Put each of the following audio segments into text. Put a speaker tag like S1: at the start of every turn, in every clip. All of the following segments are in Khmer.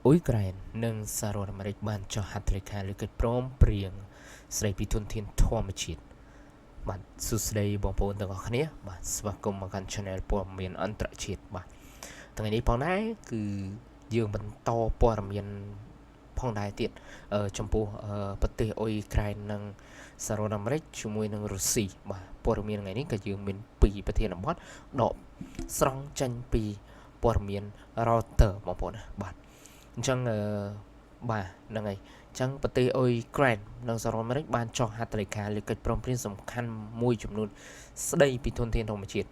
S1: អ៊ុយក្រែននិងសហរដ្ឋអាមេរិកបានចុះហត្ថលេខាលើកិច្ចព្រមព្រៀងស្តីពីធនធានធម្មជាតិបាទសួស្តីបងប្អូនទាំងអស់គ្នាបាទស្វាគមន៍មកកាន់ Channel ព័ត៌មានអន្តរជាតិបាទថ្ងៃនេះផងដែរគឺយើងបន្តព័ត៌មានផងដែរទៀតចំពោះប្រទេសអ៊ុយក្រែននិងសហរដ្ឋអាមេរិកជាមួយនឹងរុស្ស៊ីបាទព័ត៌មានថ្ងៃនេះក៏យើងមានពីរប្រធានបទដកស្រង់ចេញពីព័ត៌មាន Reuters បងប្អូនណាបាទអញ្ចឹងបាទហ្នឹងហើយអញ្ចឹងប្រទេសអ៊ុយក្រែននិងសហរដ្ឋអាមេរិកបានចុះហត្ថលេខាលើកិច្ចព្រមព្រៀងសំខាន់មួយចំនួនស្តីពីធនធានធម្មជាតិ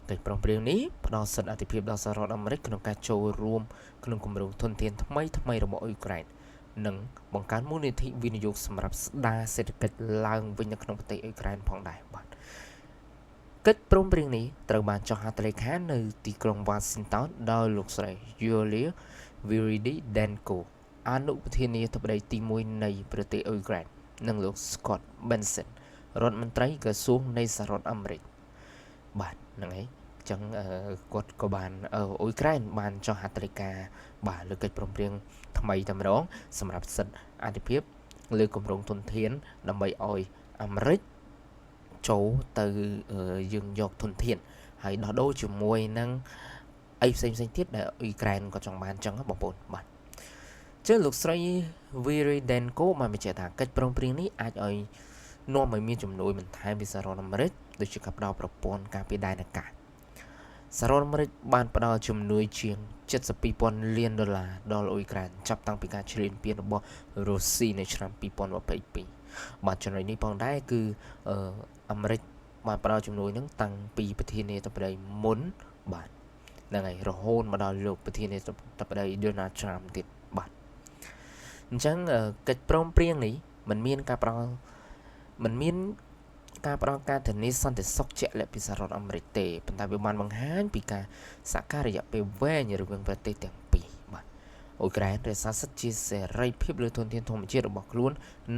S1: កិច្ចព្រមព្រៀងនេះផ្ដល់សិទ្ធិអាទិភាពដល់សហរដ្ឋអាមេរិកក្នុងការចូលរួមក្នុងគម្រោងធនធានថ្មីថ្មីរបស់អ៊ុយក្រែននិងបង្កើនមូលនិធិវិនិយោគសម្រាប់ស្ដារសេដ្ឋកិច្ចឡើងវិញនៅក្នុងប្រទេសអ៊ុយក្រែនផងដែរបាទកិច្ចព្រមព្រៀងនេះត្រូវបានចុះហត្ថលេខានៅទីក្រុងវ៉ាស៊ីនតោនដោយលោកស្រី Yulia Svyrydenko អនុប្រធានាធិបតីទី1នៃប្រទេសអ៊ុយក្រែននិងលោក Scott Bessent រដ្ឋមន្ត្រីក្រសួងនៃសហរដ្ឋអាមេរិកបាទហ្នឹងហើយអញ្ចឹងគាត់ក៏បានអ៊ុយក្រែនបានចុះហត្ថលេខាបាទលើកិច្ចព្រមព្រៀងថ្មីតែម្ដងសម្រាប់សិទ្ធិអាទិភាពលើគម្រោងធនធានដើម្បីឲ្យអាមេរិកចូលទៅយើងយកធនធានហើយដោះដូរជាមួយនឹងអីផ្សេងផ្សេងទៀតដែលអ៊ុយក្រែនក៏ចង់បានអញ្ចឹងបងប្អូនបាទចឹងលោកស្រី Svyrydenko បានបញ្ជាក់ថាកិច្ចព្រមព្រៀងនេះអាចឲ្យនាំឲ្យមានជំនួយបន្ថែមពីសហរដ្ឋអាមេរិកដូចជាការផ្ដល់ប្រព័ន្ធការពារដែនអាកាសសហរដ្ឋអាមេរិកបានផ្ដល់ជំនួយជាង72,000លានដុល្លារដល់អ៊ុយក្រែនចាប់តាំងពីការឈ្លានពានរបស់រុស្ស៊ីនៅឆ្នាំ2022បាទចំណុចនេះផងដែរគឺអាមេរិកបានផ្ដល់ជំនួយនឹងតាំងពីប្រធានាធិបតីមុនបាទហ្នឹងហើយរហូតមកដល់លោកប្រធានាធិបតី Donald Trump ទៀតបាទអញ្ចឹងកិច្ចព្រមព្រៀងនេះมันមានការផ្ដល់มันមានការផ្ដល់ការធានាសន្តិសុខជាក់លាក់ពីសហរដ្ឋអាមេរិកទេប៉ុន្តែវាបានបង្ហាញពីការសហការរយៈពេលវែងរវាងប្រទេសទាំងពីរបាទអ៊ុយក្រែនរក្សាសិទ្ធិជាសេរីភាពលើធនធានធម្មជាតិរបស់ខ្លួន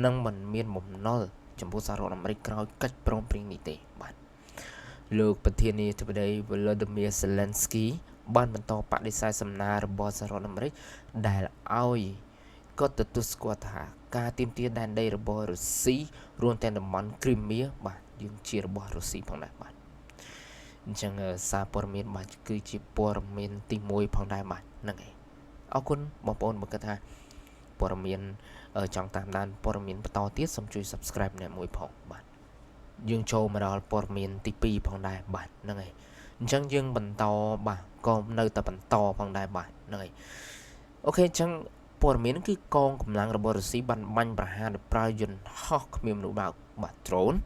S1: និងមិនមានបំណុលចំពោះសហរដ្ឋអាមេរិកក្រោយកិច្ចព្រមព្រៀងនេះទេបាទលោកប្រធានាធិបតី Volodymyr Zelensky បានបន្តបដិសេធសំណើរបស់សហរដ្ឋអាមេរិកដែលឲ្យគាត់ទទួលស្គាល់ថាការទាមទារដែនដីរបស់រុស្ស៊ីរួមទាំងតំបន់គ្រីមៀបាទយើងជារបស់រុស្ស៊ីផងដែរបាទអញ្ចឹងសារព័ត៌មានបាទគឺជាព័ត៌មានទី1ផងដែរបាទហ្នឹងហើយអរគុណបងប្អូនបើគិតថាព័ត៌មានចង់តាមដានព័ត៌មានបន្តទៀតសូមជួយ Subscribe អ្នកមួយផងបាទយើងចូលមកដល់ព័ត៌មានទី2ផងដែរបាទហ្នឹងហើយអញ្ចឹងយើងបន្តបាទក៏នៅតែបន្តផងដែរបាទហ្នឹងហើយ OK អញ្ចឹងព័ត៌មានគឺកងកម្លាំងរបស់រុស្ស៊ីបានបាញ់ប្រហារដោយប្រើយន្តហោះគ្មានមនុស្សបើកបាទ drone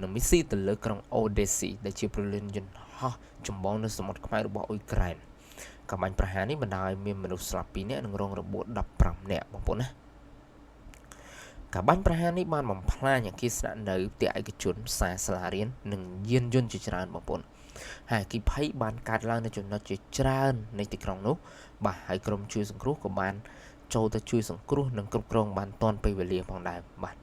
S1: និងមីស៊ីទៅលើក្រុងអូដេស៊ីដែលជាព្រលានយន្តហោះចម្បងនៅសមុទ្រខ្មៅរបស់អ៊ុយក្រែនការបាញ់ប្រហារនេះបណ្ដាលឲ្យមានមនុស្សស្លាប់2នាក់និងរងរបួស15នាក់បងប្អូនណាការបាញ់ប្រហារនេះបានបំផ្លាញអគារស្នាក់នៅផ្ទះឯកជនផ្សារសាលារៀននិងយានយន្តជាច្រើនបងប្អូនហើយអគ្គិភ័យបានកើតឡើងនៅចំណុចជាច្រើននៃទីក្រុងនោះបាទហើយក្រុមជួយសង្គ្រោះក៏បានចូលទៅជួយសង្គ្រោះនិងគ្រប់គ្រងបានទាន់ពេលវេលាផងដែរបាទ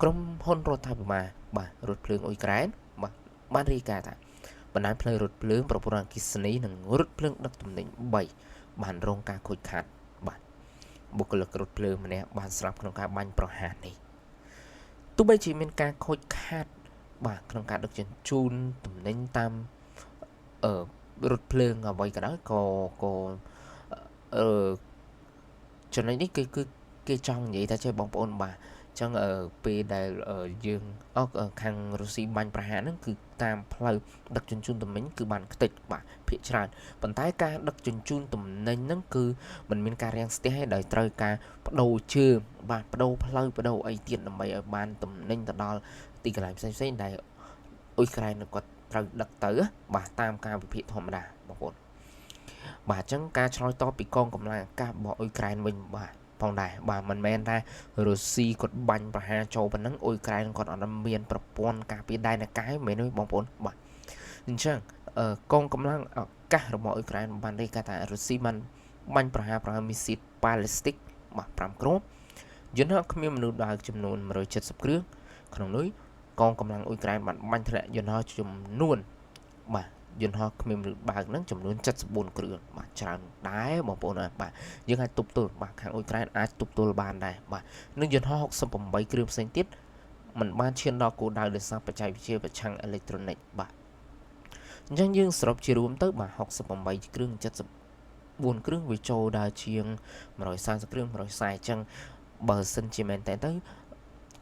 S1: ក្រុមហ៊ុនរដ្ឋាភិបាលបាទរថភ្លើងអ៊ុយក្រែនបាទបានរាយការណ៍ថាបណ្ដាញផ្លូវរថភ្លើងប្រព័ន្ធអគ្គិសនីនិងរថភ្លើងដឹកទំនិញ3បានរងការខូចខាតបាទបុគ្គលិករថភ្លើងម្នាក់បានស្លាប់ក្នុងការបាញ់ប្រហារនេះទោះបីជាមានការខូចខាតបាទក្នុងការដឹកជញ្ជូនទំនិញតាមអឺរថភ្លើងអ្វីក៏ដោយក៏ក៏អឺចំណុចនេះគឺគឺគេចង់និយាយថាចេះបងប្អូនបាទអញ្ចឹងពេលដែលយើងអខាងរុស្ស៊ីបាញ់ប្រហារហ្នឹងគឺតាមផ្លូវដឹកជញ្ជូនទំនិញគឺបានខ្ទេចបាទភាគច្រើនប៉ុន្តែការដឹកជញ្ជូនទំនិញហ្នឹងគឺมันមានការរាំងស្ទះទេដោយត្រូវការបដូរជើងបាទបដូរផ្លូវបដូរអីទៀតដើម្បីឲ្យបានទំនិញទៅដល់ទីកន្លែងផ្សេងៗដែលអ៊ុយក្រែនគាត់ត្រូវដឹកទៅបាទតាមការវិភាគធម្មតាបងប្អូនបាទអញ្ចឹងការឆ្លើយតបពីកងកម្លាំងអាកាសរបស់អ៊ុយក្រែនវិញបាទផងដែរបាទមិនមែនថារុស្ស៊ីគាត់បាញ់ប្រហារចូលប៉ុណ្ណឹងអ៊ុយក្រែនគាត់អត់មានប្រព័ន្ធការពារដែនអាកាសមែនទេបងប្អូនបាទអញ្ចឹងកងកម្លាំងអាកាសរបស់អ៊ុយក្រែនបានរាយការណ៍ថារុស្ស៊ីបានបាញ់ប្រហារប្រើមីស៊ីលប៉ាឡេស្ទិកបាទ5គ្រាប់យន្តហោះគ្មានមនុស្សដើរចំនួន170គ្រឿងក្នុងនោះកងកម្លាំងអ៊ុយក្រែនបានបាញ់ធ្លាក់យន្តហោះចំនួនបាទ យន្តហោះគ្មានមនុស្សបើកហ្នឹងចំនួន74គ្រឿងបាទច្រើនដែរបងប្អូនបាទយើងអាចទប់ទល់បាទខាងអ៊ុយក្រែនអាចទប់ទល់បានដែរបាទនិងយន្តហោះ68គ្រឿងផ្សេងទៀតมันបានឈានដល់គោលដៅដោយសារបច្ចេកវិទ្យាប្រឆាំងអេឡិចត្រូនិកបាទអញ្ចឹងយើងសរុបជារួមទៅបាទ68គ្រឿង74គ្រឿងវាចូលដល់ជាង140គ្រឿង140អញ្ចឹងបើសិនជាមែនតើទៅ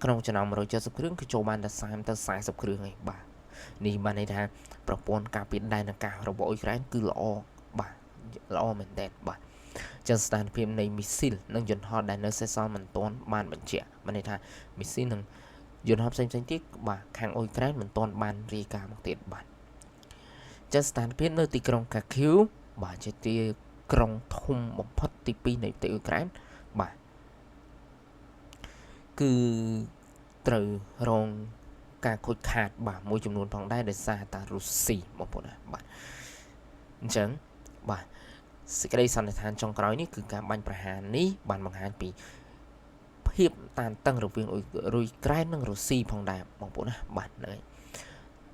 S1: ក្នុងចំណោម170គ្រឿងគឺចូលបានតែ30ទៅ40គ្រឿងឯងបាទនេះបានន័យថាប្រព័ន្ធការពារដែនអាកាសរបស់អ៊ុយក្រែនគឺល្អបាទល្អមែនតើបាទចឹងស្ថានភាពនៃមីស៊ីលនិងយន្តហោះដែលនៅសេសសល់មិនទាន់បានបញ្ជាក់បានន័យថាមីស៊ីលនិងយន្តហោះផ្សេងៗទៀតបាទខាងអ៊ុយក្រែនមិនទាន់បានរាយការណ៍មកទៀតបាទចឹងស្ថានភាពនៅទីក្រុងកាឃីវបាទជាទីក្រុងធំបំផុតទី2នៃប្រទេសអ៊ុយក្រែនបាទគឺត្រូវរងការខូចខាតបាទមួយចំនួនផងដែរដោយសារតារុស្ស៊ីបងប្អូនណាបាទអញ្ចឹងបាទសេចក្តីសន្និដ្ឋានចុងក្រោយនេះគឺការបាញ់ប្រហារនេះបានបង្ហាញពីភាពតានតឹងរវាងអ៊ុយក្រែននិងរុស្ស៊ីផងដែរបងប្អូនណាបាទហ្នឹងហើយ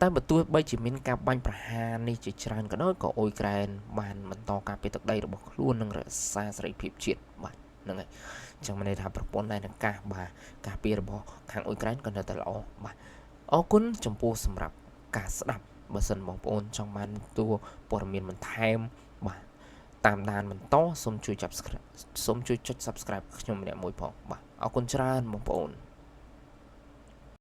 S1: តែបើទោះបីជាមានការបាញ់ប្រហារនេះជាច្រើនក៏ដោយក៏អ៊ុយក្រែនបានបន្តការពារទឹកដីរបស់ខ្លួននិងរក្សាសេរីភាពជាតិបាទហ្នឹងហើយអញ្ចឹងមានន័យថាប្រព័ន្ធដែនអាកាសបាទការពាររបស់ខាងអ៊ុយក្រែនក៏នៅតែល្អបាទអរគុណចំពោះសម្រាប់ការស្ដាប់បើសិនបងប្អូនចង់បានតួព័ត៌មានបន្ថែមបាទតាមដានបន្តសូមជួយចាប់សូមជួយចុច Subscribe ខ្ញុំម្នាក់មួយផងបាទអរគុណច្រើនបងប្អូន។